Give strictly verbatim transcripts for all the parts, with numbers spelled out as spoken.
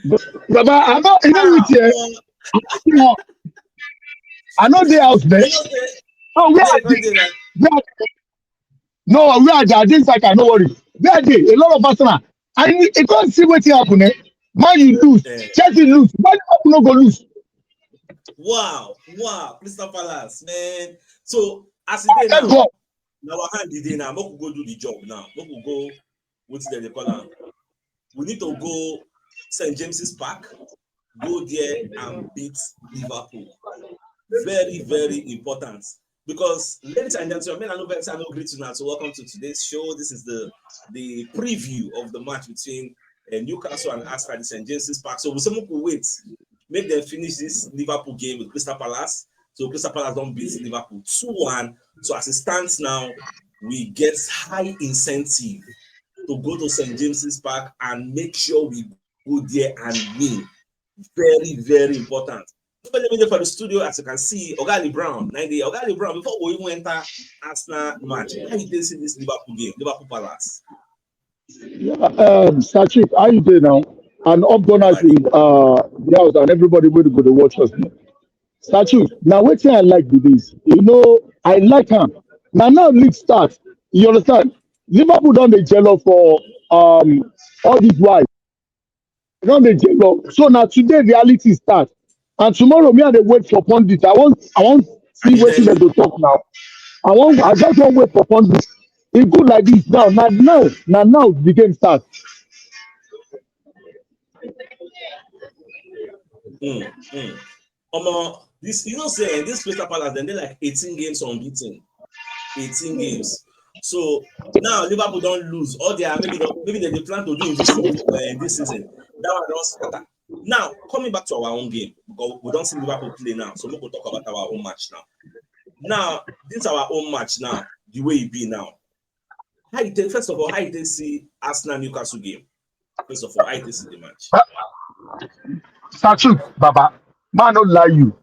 Baba, I no, you know what here? I know they out there. No, where I dey? Where I dey? No, where I dey? I dey inside, I no worry. Where I dey? A lot of Arsenal. I, I can't see wetin happen, eh? Man, you lose. Eh. Chelsea lose. Why Liverpool no go lose? Wow, wow, Crystal Palace, man. So as it is Thank now, God. Now our hand is there now. Make we go do the job now. Make we go. What did they call am? We need to go Saint James's Park, go there and beat Liverpool. Very, very important. Because, ladies and gentlemen, I know very I know greet you now. So welcome to today's show. This is the the preview of the match between uh, Newcastle and Arsenal at Saint James's Park. So we say make we wait, make them finish this Liverpool game with Crystal Palace. So Crystal Palace don't beat Liverpool two one. So as it stands now, we get high incentive to go to Saint James's Park and make sure we go there and win. Very, very important. Nobody been there for the studio, as you can see, Oga Ali Brown, ninety. Oga Ali Brown, before we even enter Arsenal match, how you dey see this Liverpool game, Liverpool Palace? Yeah, um, Sir Chief, how you doing now? And up gunners in uh, the house and everybody will go to watch us. Sir Chief, now wetin I like be this. You know, I like am. Now now league start. You understand? Liverpool don dey jealous for um all this while. They don dey jealous. So now today reality start. And tomorrow me I dey wait for pundit. I want I want see wetin dem go talk now. I want I just wan wait for pundit. E good like this now. Na now na now the game start. Mm, mm. Omo, this you know say this Crystal Palace dem dey like eighteen games unbeaten, eighteen games. So now Liverpool don lose all their maybe don, maybe dem dey plan to do in this uh, in this season. That one don scatter. Now coming back to our own game because we don see Liverpool play now, so we go talk about our own match now. Now this our own match now, the way e be now. How you take first of all, how you take see Arsenal Newcastle game? First of all, how you take see the match? Sir Chief, Baba, man no lie you.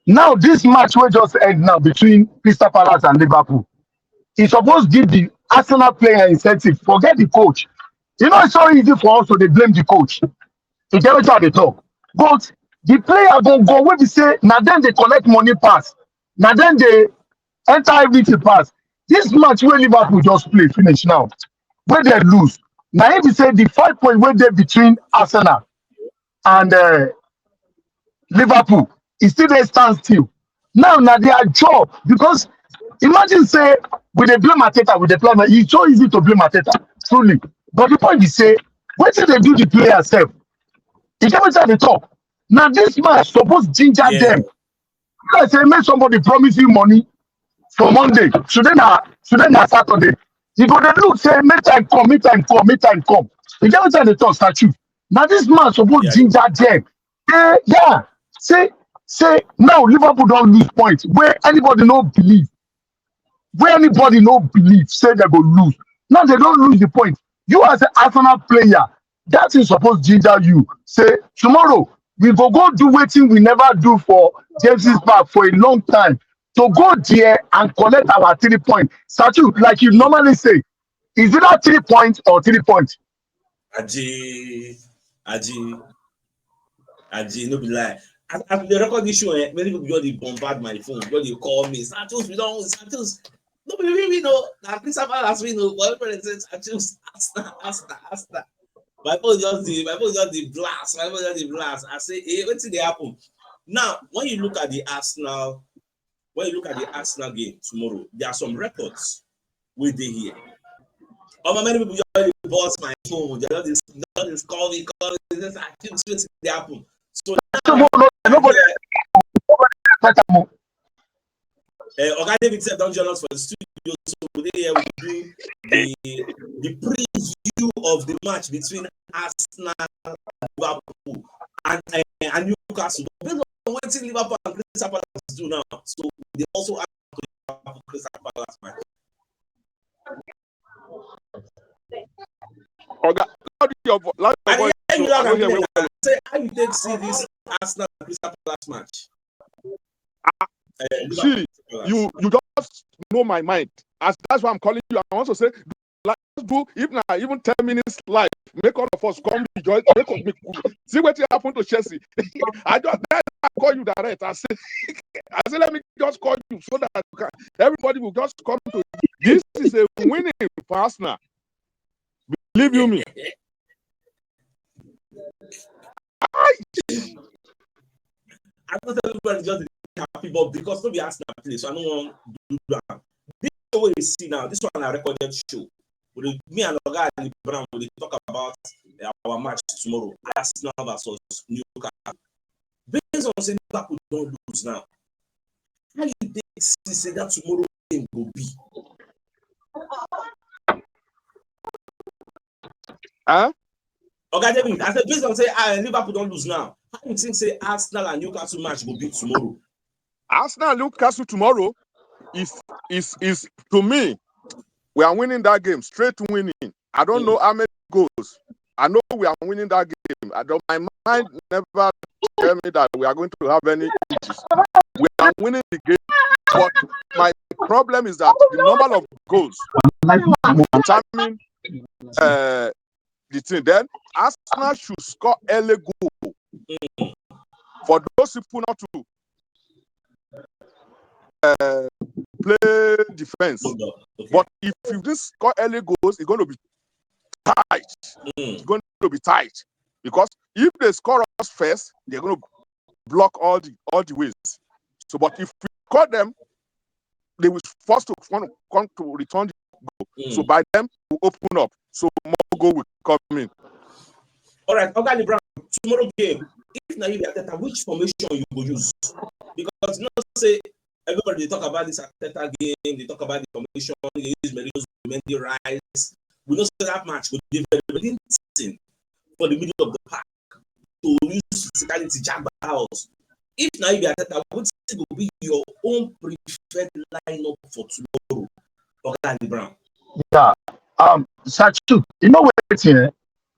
Now this match will just end now between Crystal Palace and Liverpool. E suppose give the Arsenal player incentive. Forget the coach. You know it's so easy for us to dey blame the coach. You get wetin I dey talk. But the player go go wey be say na dem dey collect money pass, na dem dey enter everything pass. This match wey Liverpool just play finish now, wey dem lose, na im be say the five point wey dey between Arsenal and uh, Liverpool, e still dey stand still. Now na their job because imagine say we dey blame Arteta, we dey blame. It's so easy to blame Arteta, truly. But the point be say wetin dey do the player sef? You get wetin I dey talk? Na this man suppose ginger Yeah. Dem. Like say make somebody promise you money for Monday. Today na today na Saturday. You go dey look say make time come, make time come, make time come. You get wetin I dey talk, Sir Chief? Na this man suppose Yeah. Ginger dem. Eh, yeah. Say say now Liverpool don lose point where anybody no believe. Where anybody no believe say dem go lose. Now dem don lose the point. You as an Arsenal player, that thing suppose ginger you. Say tomorrow we go go do wetin we never do for James's Park for a long time. To go there and collect our three point. Sir Chief, like you normally say, is it that three point or three point? Aji, Aji, Aji, no be lie. As, as we dey record this show, eh, many people just dey bombard my phone, just dey call me. Santos, we don win, Santos. No be we win o. Na Crystal Palace win o. But everybody say Santos, Arsenal, Arsenal, Arsenal. My phone just dey, my phone just dey blast. My phone just dey blast. I say, eh, wetin dey happen? Now, when you look at the Arsenal, when you look at the Arsenal game tomorrow, there are some records wey dey here. Omo, many people just dey burst my phone. They just dey, just dey call me, call me. They just accuse me wetin dey happen. So So no, no, nobody, nobody expect am o. Uh, Oga David sef don join us for the studio, so we dey here we do the the preview of the match between Arsenal and Liverpool and uh, and Newcastle. But based on wetin Liverpool and Crystal Palace do now, so we dey also have Liverpool Crystal Palace match. Oga, loud your, vo- loud your I voice. hear you So I loud don't and hear clear. well. Say how you take see this Arsenal and Crystal Palace match? Ah, Uh, see, Liverpool. You you just know my mind. As that's why I'm calling you. I want to say, like, do, if na even ten minutes live, make all of us come rejoice. Make us make, see what happened to Chelsea. I just, then I call you direct. I say, I say, let me just call you so that you can, everybody will just come to. This is a winning for Arsenal. Believe you me. I don't tell everybody just dey happy, but because no be Arsenal play, so I don't want to do that. This way you see now, this one I recorded show. But me and Oga Ali Brown will talk about our match tomorrow, Arsenal versus Newcastle. Based on say Liverpool don't lose now, how you think see say that tomorrow game go be? Huh? Oga David, I said based on say uh, Liverpool don't lose now, how you think say Arsenal and Newcastle match go be tomorrow? Arsenal Newcastle tomorrow is is is to me, we are winning that game, straight winning. I don't know how many goals. I know we are winning that game. I don't, my mind never tell me that we are going to have any issues. We are winning the game, but my problem is that the number of goals determine uh, the thing. Then Arsenal should score early goal for those people not to uh, play defense. But if you didn't score early goals, it's going to be tight. It's going to be tight because if they score us first, they're going to block all the all the ways. So, but if we score them, they will force to want to come to return the goal. So by them, we open up. So more goal will come in. All right, Oga Ali Brown, tomorrow game, if na you be Arteta, which formation you go use? Because you know say everybody dey talk about this Arteta game, they talk about the formation, they use Mendy, Rice. We know say that match go dey very, very interesting for the middle of the park to use physicality, jagba house. If na you be Arteta, what go be your own preferred lineup for tomorrow, Oga Ali Brown? Yeah. Um, Sachu, you know what? Eh?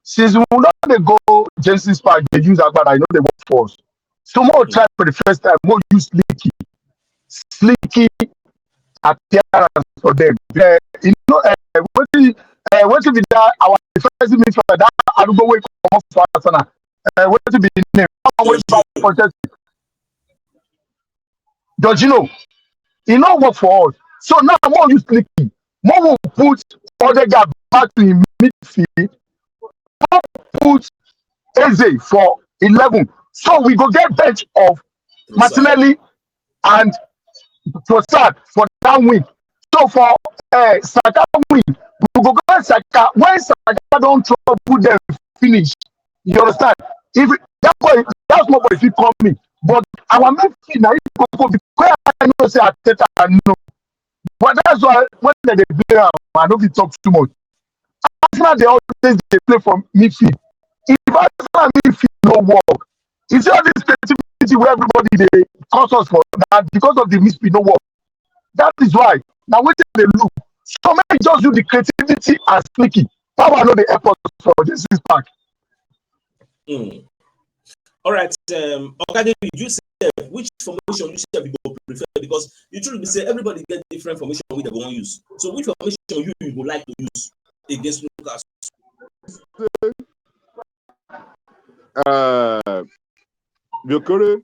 Since we don't dey go Genesis Park, they use Agbada, you know they work for us. So more try for the first time, more use Slicky. Slicky appearance for them. Uh, you know, uh, what do uh, what do be that our defensive midfielder that Arugo wake up for Arsenal? Uh, what do be the name? Don't you know? He no work for us. So now more use Slicky. More will put Odegaard back to him midfield. More put Eze for eleven. So we go get bench of Martinelli and Trossard for that wing. So for uh, Saka wing, we go go Saka. When Saka don't trouble them finish, you understand? If that boy, that small boy, if he come in, but our midfield now, he go go because I know say Arteta, I know. But that's why when they play, I don't be talk too much. Arsenal they always they play for midfield. If Arsenal midfield no work, you see all this creativity where everybody they cause us for that because of the midfield no work. That is why now we they look. So many just do the creativity and Slicky. Power no dey help us for this is back. Mm. All right, um, Oga David, you say which formation you say you go prefer because you truly say everybody get different formation wey they go wan use. So which formation you you go like to use against Newcastle? Uh, Gyökeres,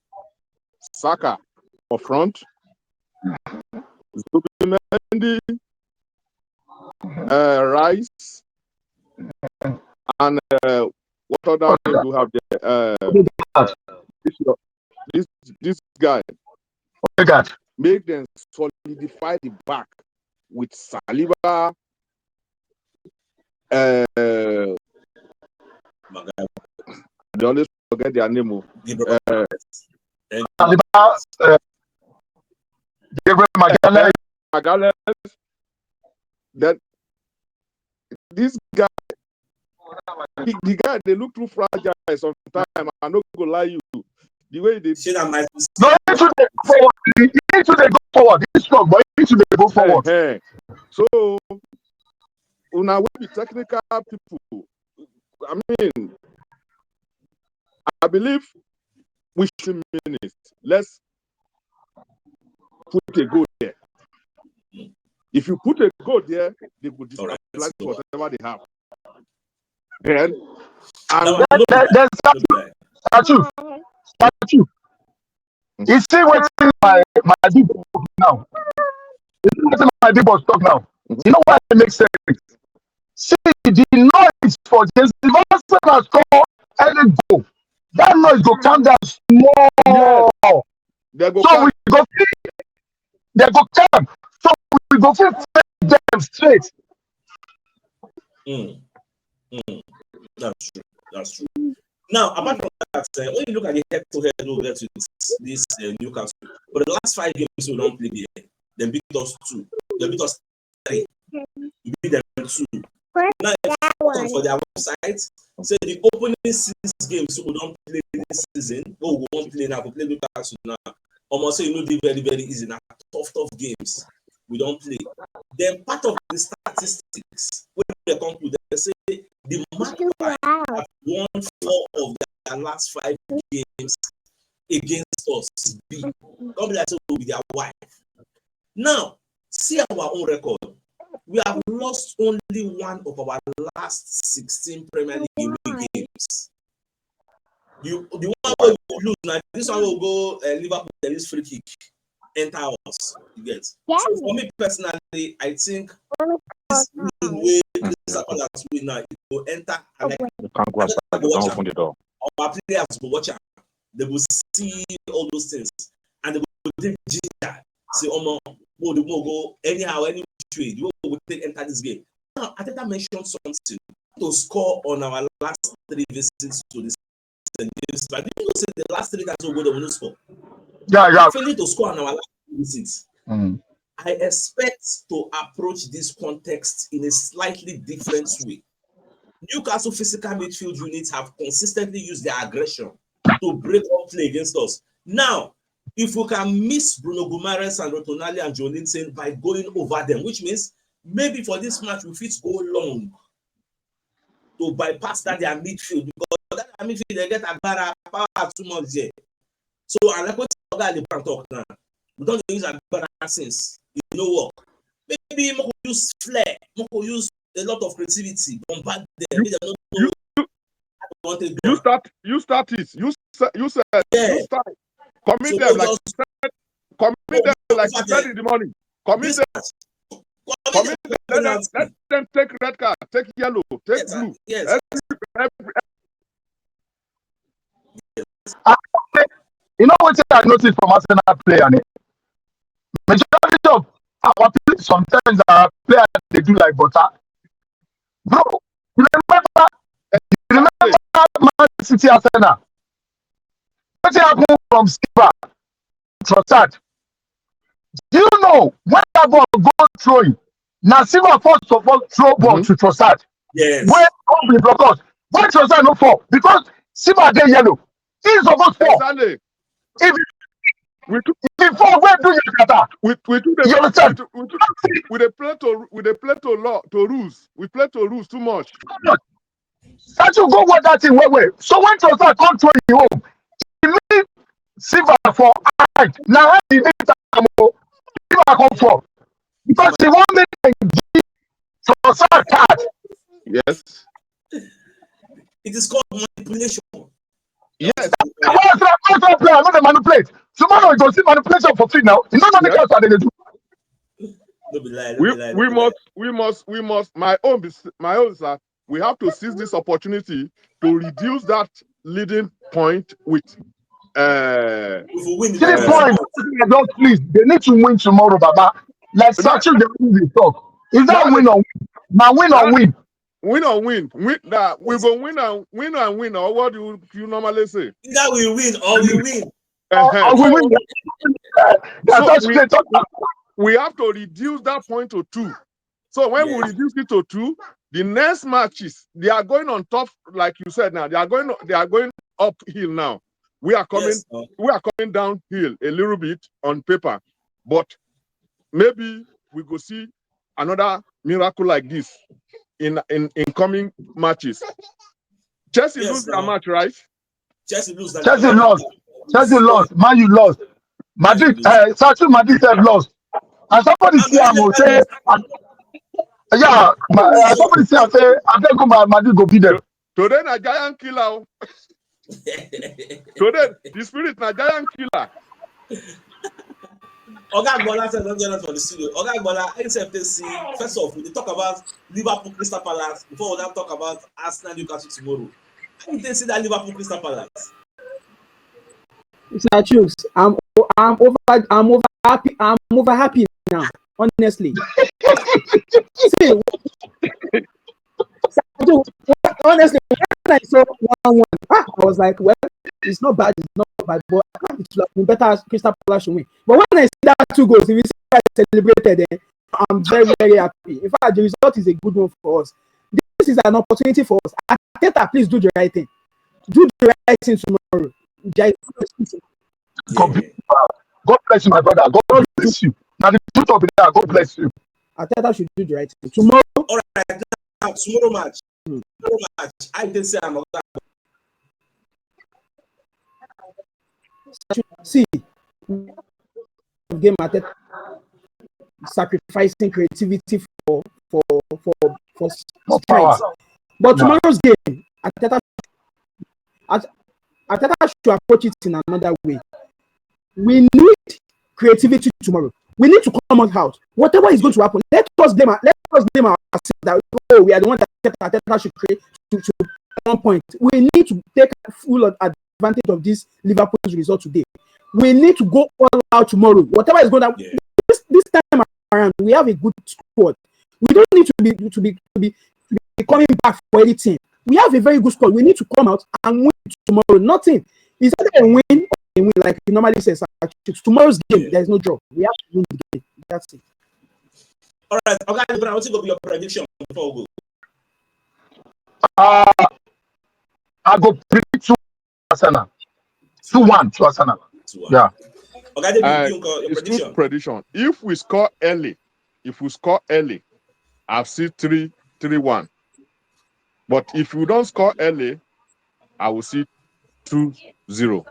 Saka for front, Zubimendi, uh, Rice, and uh, what other name do you have there? Uh, this, this this guy. Odegaard. Make them solidify the back with Saliba. Uh, I always forget their name. Oh. Uh, Saliba, uh, Gabriel Magalhaes. Magalhaes. Then this guy, he, the guy, they look too fragile sometimes. I no go lie you. The way they Say that my No, he too dey forward. He too dey go forward. He strong, but he too dey go forward. Eh, eh. So, una will be technical people. I mean, I believe we should minutes. Let's put a goal there. If you put a goal there, they go destabilize whatever they have. Then, and There- there- there's statue, statue, statue. You see what my my people talk now. You see what my people talk now. You know why it makes sense. See the noise for James. If Arsenal score any goal, that noise go calm down small. They go So calm. We go feel, they go calm. So we go feel face them straight. Mm. Mm. That's true. That's true. Now, apart from that, uh, when you look at the head-to-head we get with this uh, Newcastle, for the last five games we don't play there, they beat us two. They beat us three. We beat them two. Now, if you look for their website, say the opening six games we don't play this season. Oh, we won't play now. We play Newcastle now. Almost say you know the very very easy now. Tough tough games we don't play. Then part of the statistics when they conclude, they say the Magpie have won four of their last five games against us. Be come be like say we be their wife. Now, see our own record. We have lost only one of our last sixteen Premier League away games. You, the one wey we lose now, this one will go uh, Liverpool, there is free kick, enter us. You get? So for me personally, I think this win wey Crystal Palace win now, it go enter and like You can't go outside. You don't open the door. our players go watch am. They go see all those things and they go dey ginger. Say, omo, mo dey mo go anyhow, any which way. The way we go take enter this game. Now, Arteta mentioned something to score on our last three visits to the Saint James. But you know, say the last three times we go, they will not score. Yeah, yeah. Failing to score on our last three visits. Mm. I expect to approach this context in a slightly different way. Newcastle physical midfield units have consistently used their aggression to break up play against us. Now, if we can miss Bruno Guimaraes and Rotonali and Joe Linton by going over them, which means maybe for this match we fit go long to bypass that their midfield, because that their midfield they get agbára power too much there. So I like what Oga Lebron talk now. We don't use agbára since it no work. Maybe we could use flair, we could use a lot of creativity, bombard them. Make them not know how they want to You do. Start, you start it. You sa- you said Yeah. You start. Commit So them we like just you said. Commit them like you fact, said in the morning. Commit this them. match, Commit them. Let them, penalty. Let them take red card, take yellow, take Yes, blue. yes. Every, every, You know what I noticed from Arsenal player? Ne? Majority of our people sometimes our players they do like butter. Bro, you remember, you remember Man City Arsenal? What happened from Silva Trossard? Do you know when that ball go throwing? Now Silva first of all throw ball Mhm. to Trossard. Yes. When open block us, when Trossard no fall because Silva dey yellow, he suppose fall. Exactly. If We took he fall, where do you scatter? we we took You the understand? we took, we took, we dey play to we dey play to law to rules. We play to rules too much. That you go work that thing well well. So when Trossard come throw you home, he mean Silva for eye. Now how he meet am o? Silva come fall because he wan make dem give Trossard card. Yes. It is called manipulation. Yes. Why is that? Why is that player? No dey manipulate. Tomorrow you go see manipulation for field now. You no know the Yeah. kind of thing they dey do. No be lie. No We be lie. No we be lie. must we must we must. My own is my own is that we have to seize this opportunity to reduce that leading point with. Uh, If we win, See the Uh, point. Don't please. They need to win tomorrow, Baba. Like Sachi, they win the talk. Is that that- win or win? Now win or that- win? Win or win, win that we go win and win and win. Or what do you, you normally say? Either we win or we win. Uh-huh. Or we win. That's So what we- they talk about. We have to reduce that point to two. So when we Yes. reduce it to two, the next matches they are going on top, like you said now. They are going they are going uphill now. We are coming Yes, uh, we are coming downhill a little bit on paper, but maybe we go see another miracle like this in in in coming matches. Chelsea Yes, lose their uh, match, right? Chelsea lose. That Chelsea game. lost. Chelsea lost. Man U lost. Madrid, Madrid. Uh, Sachi Madrid have lost. And somebody see am o say, yeah, my, uh, somebody see am say, I think my Madrid go beat them. Today na giant killer. Today the spirit na giant killer. Oga Agbola said, don't join us for the studio. Oga Agbola, I said, see, first off, we talk about Liverpool Crystal Palace before we now talk about Arsenal Newcastle tomorrow. How you see that Liverpool Crystal Palace? It's not true. I'm I'm over I'm over happy. I'm over happy now. Honestly. See, honestly, when I saw one one, ah, I was like, well, it's not bad, it's not bad, but I can't be too better as Crystal Palace should win. But when I see that two goals, if you see I celebrated, eh, I'm very, very happy. In fact, the result is a good one for us. This is an opportunity for us. Arteta, please do the right thing. Do the right thing tomorrow. God bless you, my brother. God bless you. Now the truth of it, God bless you. Arteta should do the right thing tomorrow. All right, now, tomorrow match. Hmm. Tomorrow match. I didn't say I'm see game at sacrificing creativity for for for for strength. But no. Tomorrow's game, Arteta, Arteta should approach it in another way. We need creativity tomorrow. We need to come out. Whatever is going to happen, let us blame. Let us blame ourselves that, oh, we are the one that Arteta should create to, to one point. We need to take full advantage of this Liverpool's result today. We need to go all out tomorrow. Whatever is going on, yeah. this, this time around, we have a good squad. We don't need to be to be to be, to be coming back for anything. We have a very good squad. We need to come out and win tomorrow. Nothing. It's either a win or a win, like you normally say. Tomorrow's game, yeah. There's no draw. We have to win the game. That's it. All right, okay, Abraham, what's going to be your prediction before we go? Uh, I go predict Arsenal. Two one to Arsenal. Two one. Yeah. Okay, uh, your prediction. Prediction. If we score early, if we score early, I'll see three three one. But if we don't score early, I will see two zero.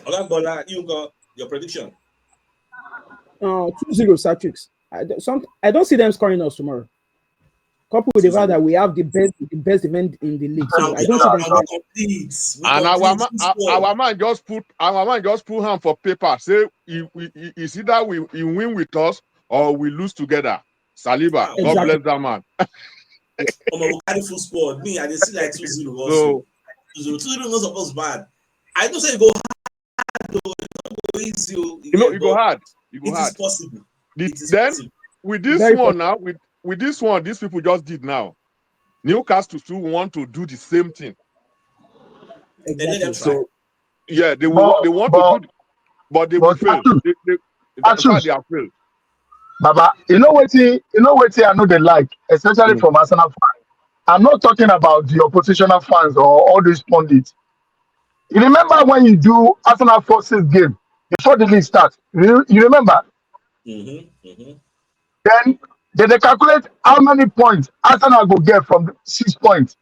Okay, Bola, you got your prediction. Uh, two zero Celtics. I don't, some, I don't see them scoring us tomorrow. Coupled with the fact that we have the best, the best event in the league. So I don't see them. And our man, our man just put our man just put hand for paper. Say he, he, he, is either we he win with us or we lose together. Saliba, exactly. God bless that man. Omo, we carry full squad. Me, I dey see like two zero also. No. Two zero. Two zero not supposed bad. I don't say go hard though. It's not go easy. You know, it go hard. It, it is possible. The, it is then possible. With this Very one possible. Now, with with this one, these people just did now. Newcastle too want to do the same thing. Exactly. So yeah, they will. But, they want but, to do, but they but will fail. They, they, they, they have failed. Baba, you know what? You know what? I know they like, especially mm. From Arsenal fans. I'm not talking about the oppositional fans or all these pundits. You remember when you do Arsenal forces game before the league starts? You, you remember? Mm-hmm, mm-hmm. Then they, they calculate how many points Arsenal go get from six points.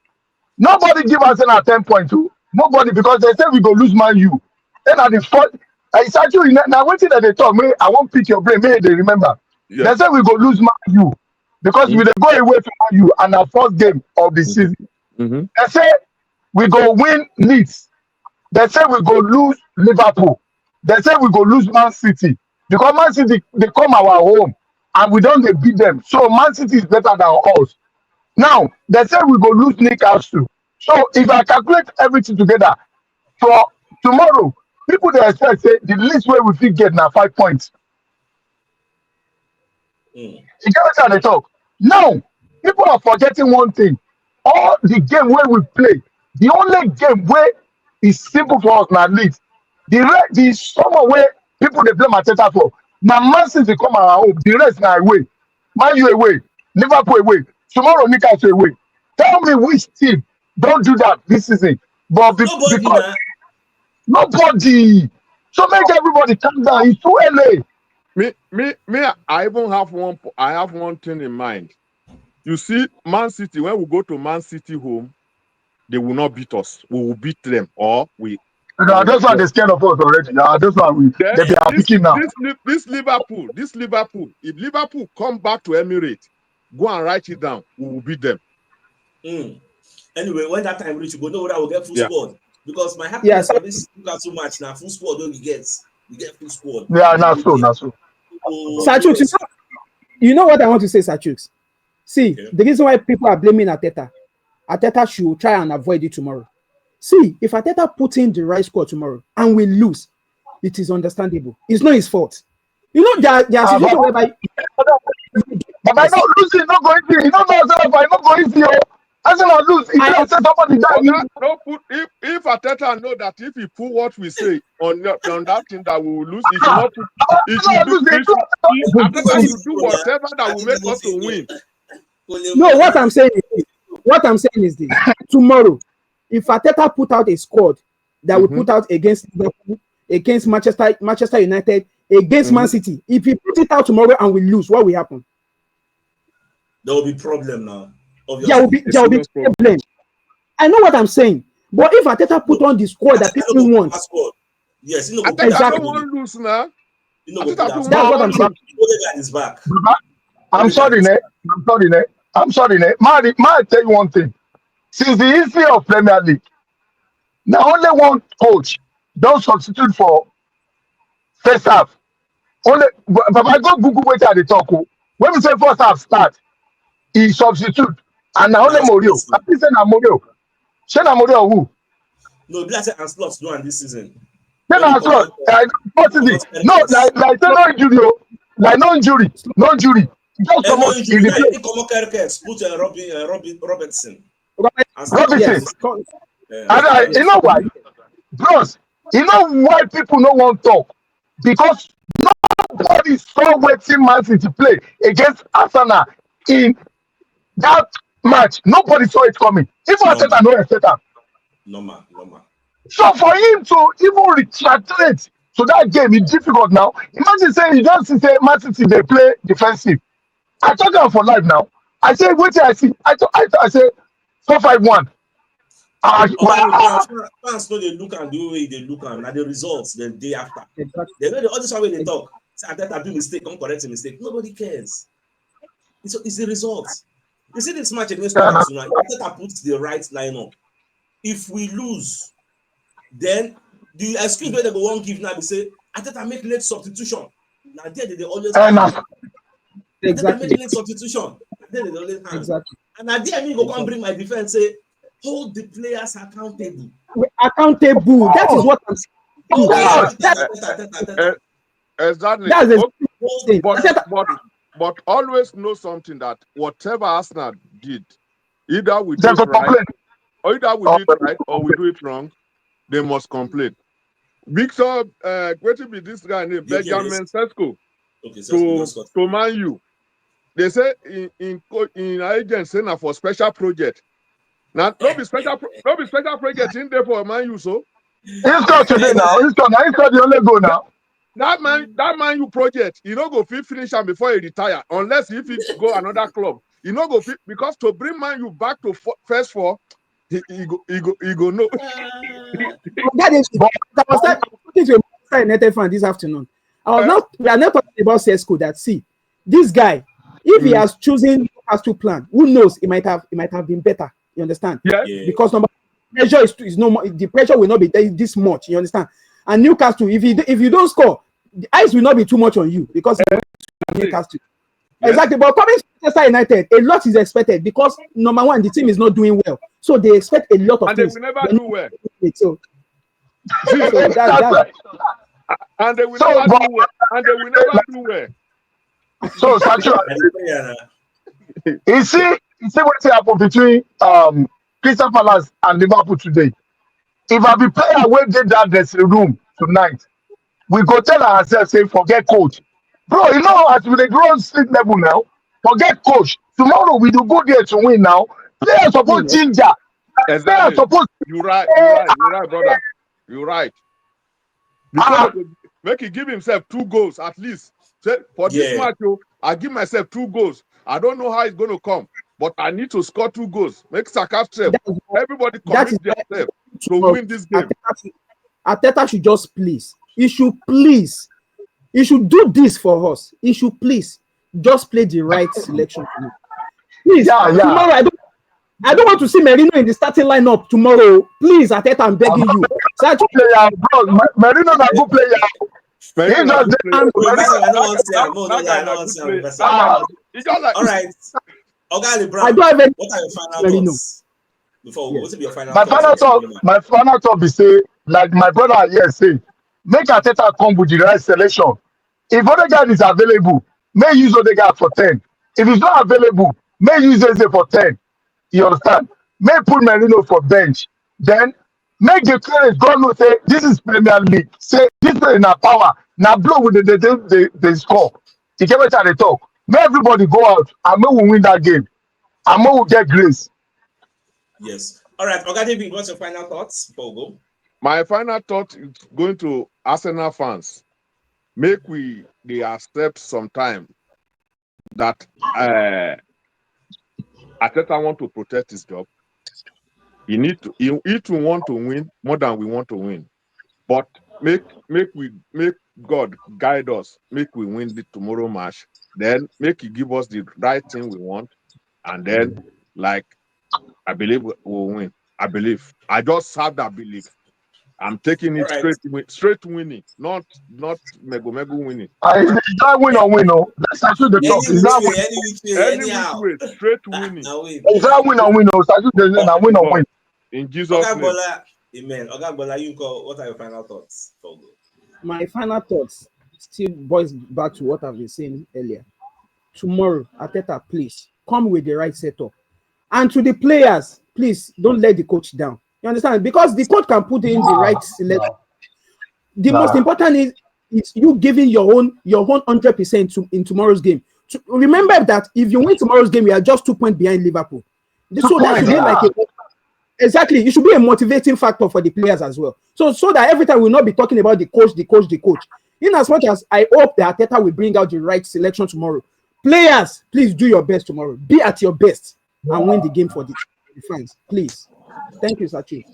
Nobody give Arsenal ten points too. Nobody, because they say we go lose Man U. Then at the fourth, I said you now waiting at the top. Me, I won't pick your brain. Me, they remember. Yeah. They say we go lose Man U because mm-hmm. We dey go away from Man U and our first game of the season. Mm-hmm. They say we go win Leeds. They say we go lose Liverpool. They say we go lose Man City because Man City they come our home and we don't they beat them. So Man City is better than us. Now they say we go lose Newcastle. So if I calculate everything together, for tomorrow, people they expect say the least way we fit get now five points. Mm. You get what I talk? Now, people are forgetting one thing. All the game where we play, the only game where is simple for us now lead. The rest is someone where people they play Mateta for. Now Man City come our home. The rest now away. Man U away. Liverpool away. Tomorrow Newcastle away. Tell me which team don't do that this season. But be, nobody, because nobody. So make everybody calm down. It's too early. Me, me, me. I even have one. I have one thing in mind. You see, Man City. When we go to Man City home, they will not beat us. We will beat them, or we You know, those are the scared of us already. Uh, those are we. Then They, they are this, picking now. this, Liv- this Liverpool, this Liverpool, if Liverpool come back to Emirates, go and write it down. We will beat them. Mm. Anyway, when that time reach, we go know whether we get full Yeah. squad. Because my happy Yes. for this Newcastle match now, full squad don't we get. We get full squad. Yeah, not so, not so. So, Sir Chuks, you know, you know what I want to say, Sir Chuks? See, Yeah. the reason why people are blaming Arteta, Arteta should try and avoid it tomorrow. See, if Arteta put in the right squad tomorrow and we lose, it is understandable. It's not his fault. You know, there, there are Ah, situations but- whereby But I know losing not going to. You don't know yourself. I not going to. As soon as lose, if I- you say somebody die, you Oga, no put if if Arteta know that if he put what we say on the- on that thing that we will lose, he should not put. He Arsenal should do. lose. They He should, do. he, Arteta should do whatever that will make us to win. No, what I'm saying is this. What I'm saying is this. Tomorrow, if Arteta put out a squad that will Mhm. put out against Liverpool, against Manchester, Manchester United, against Man Mhm. City, if he put it out tomorrow and we lose, what will happen? There will be problem now. Obviously. There will be It's there will be serious problem. problem. I know what I'm saying, but if Arteta put on the squad that Arteta people no go want, put squad. Yes, you know, Arteta Exactly. don't want lose now. You know, go Arteta put too that That's what I'm squad. saying. Odegaard is back. Baba, I'm sorry, ne? I'm sorry, ne? I'm sorry, ne? Ma, ma, I tell you one thing. Since the history of Premier League, now only one coach don't substitute for first half. Only, Baba, go Google what they talk. Oh. When we say first half start, he substitute, and now only Mourinho. I think say na Mourinho. Say na Mourinho who? No, be like say Ancelotti do am this season. Then I saw, I, what is it? No, like like say no injury, oh. Like no injury, no injury. Just Eh, no come out injury. in the Like, play. he come out Kerekes, put uh, Robin, uh, Robin Robertson. Robert- And Robinson. Yes, co- Yeah. And I, you know why? Bros, you know why people no want talk? Because nobody saw wetin Man City play against Arsenal in that match. Nobody saw it coming. Even No. Arteta no expect am. Normal, normal. So for him to even retract to that game, it's difficult now. Imagine say you just see say Man City they play defensive. I talk am for live now. I say wetin I see. I talk, I, I say four five one. Ah, Omo, fans, fans no dey look am the way they look am. Na the results dem dey after. Exactly. They know the all this one wey they talk. Say Arteta do mistake, come correct the mistake. Nobody cares. It's, it's the results. You see this match against Newcastle now. Arteta puts the right lineup. If we lose, then the excuse wey they go wan give now be say Arteta make late substitution. Na there they dey always Eh, na- Arteta make Exactly. late substitution. Na there they dey always hang. Exactly. And na there me go come bring my defense say hold the players accountable. We're accountable. That is what I'm saying. Oh, That, Eh, Exactly. that's the Okay, thing. but, Arteta- but but always know something that whatever Arsenal did, either we do They it go right, complain. or either we Oh, do it right or we do it wrong, they must complain. Victor, uh, wetin be this guy name? Gyökeres. Benjamin Sesko Okay, so to we just got to Man U. They say in in co- in agent say na for special project. Now no be special pro, no be special project in there for Man U so. He score today now. He score now. He score the only goal now. That man that Man U project, you no go fit finish am before he retire unless if he go another club. You no go fit because to bring Man U back to fo- first four, he, he go he go he go no. That is, I was talking to a Manchester United fan this afternoon. I was Eh? not, we are not talking about Sesko that see, this guy, if he Mm. has chosen Newcastle plan, who knows? It might have, it might have been better. You understand? Yes. Yeah. Because number pressure is, is no more. The pressure will not be there this much. You understand? And Newcastle, if you if you don't score, the eyes will not be too much on you because you went to Newcastle. Yes. Exactly. But coming to Manchester United, a lot is expected because number one, the team is not doing well, so they expect a lot of And they things. will never They do well. need it. So, See, so that, That's that, right. and they will So, never but- do well. And they will never do well. So Sancho, I dey tell you now. you see, you see what happened between um Crystal Palace and Liverpool today. If I be player wey dey that dressing room tonight, we go tell ourselves say forget coach, bro. You know as we dey grow sleep level now, forget coach. Tomorrow we do go there to win now. Players suppose ginger. Players Exactly. Suppose You right. You right. You right, brother. You right. Ah. Because make he give himself two goals at least. Say, for this Yeah. match, oh, I give myself two goals. I don't know how it's going to come, but I need to score two goals. Make Saka strength. that is what Everybody that is commit what- themselves to win this game. Arteta should, Arteta should just please. He should please. He should do this for us. He should please just play the right selection. Please, Yeah, yeah. tomorrow I don't, I don't want to see Merino in the starting lineup tomorrow. Please, Arteta, I'm begging you. Such Player, bro, Ma- Merino na good player. Merino He na just good dey- player. Professor, I don't want to say, That- no, that no, guy I na don't want good to say, player. Professor. Ah, He just like All right, Oga Ali I Brown, don't have any. what are your final Merino. Thoughts? Before we Yeah. go to your final my thoughts, final Mister thought, Juma. my final thought be say, like my brother here say, make Arteta come with the right selection. If Odegaard is available, may use Odegaard for ten. If he's not available, may use Eze for ten. You understand? May put Merino for bench. Then make the clearance. God know say this is Premier League. Say this is na power. Na blow with the the the, the, the score. You get what I talk? May everybody go out and may we win that game. And may we get grace. Yes. All right, Oga David, what's your final thoughts before we go? My final thought is going to Arsenal fans. Make we they accept sometime that uh Arteta want to protect his job. He need to he, he too want to win more than we want to win. But make make we make God guide us, make we win the tomorrow match. Then make he give us the right thing we want, and then like I believe we will win. I believe. I just have that belief. I'm taking it Alright. Straight win, straight winning, not not mego mego winning. Uh, is, is that win or win? No, that's actually the Any talk. which Is that way, win? Any which way, Any anyhow. Which way, straight winning. Now wait. Is that win or win? No, it's actually the na win or win. In Jesus' Oga name. Bola, amen. Oga Bola, you call. What are your final thoughts before we go? My final thoughts still boils back to what I've been saying earlier. Tomorrow, Arteta, please come with the right setup. And to the players, please don't let the coach down. You understand? Because the coach can put in the right selection. The Nah. Most important is is you giving your own your own hundred percent to in tomorrow's game. To, remember that if you win tomorrow's game, you are just two points behind Liverpool. So that should be like a, exactly, it should be a motivating factor for the players as well. So so that every time we'll not be talking about the coach, the coach, the coach. In as much as I hope that Arteta will bring out the right selection tomorrow, players, please do your best tomorrow. Be at your best and win the game for the, the fans, please. Thank you, Sachi.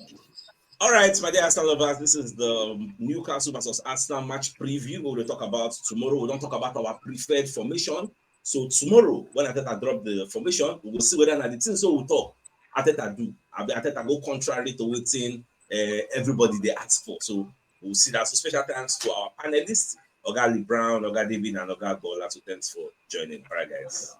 All right, my dear Arsenal lovers, this is the Newcastle versus Arsenal match preview. We will talk about tomorrow. We don't talk about our preferred formation. So tomorrow, when Arteta drop the formation, we will see whether na the things so we talk Arteta do. Abi Arteta go contrary to wetin uh, everybody they ask for. So we'll see that. So special thanks to our panelists, Oga Lee Brown, Oga David, and Oga Bola. So thanks for joining. All right, guys.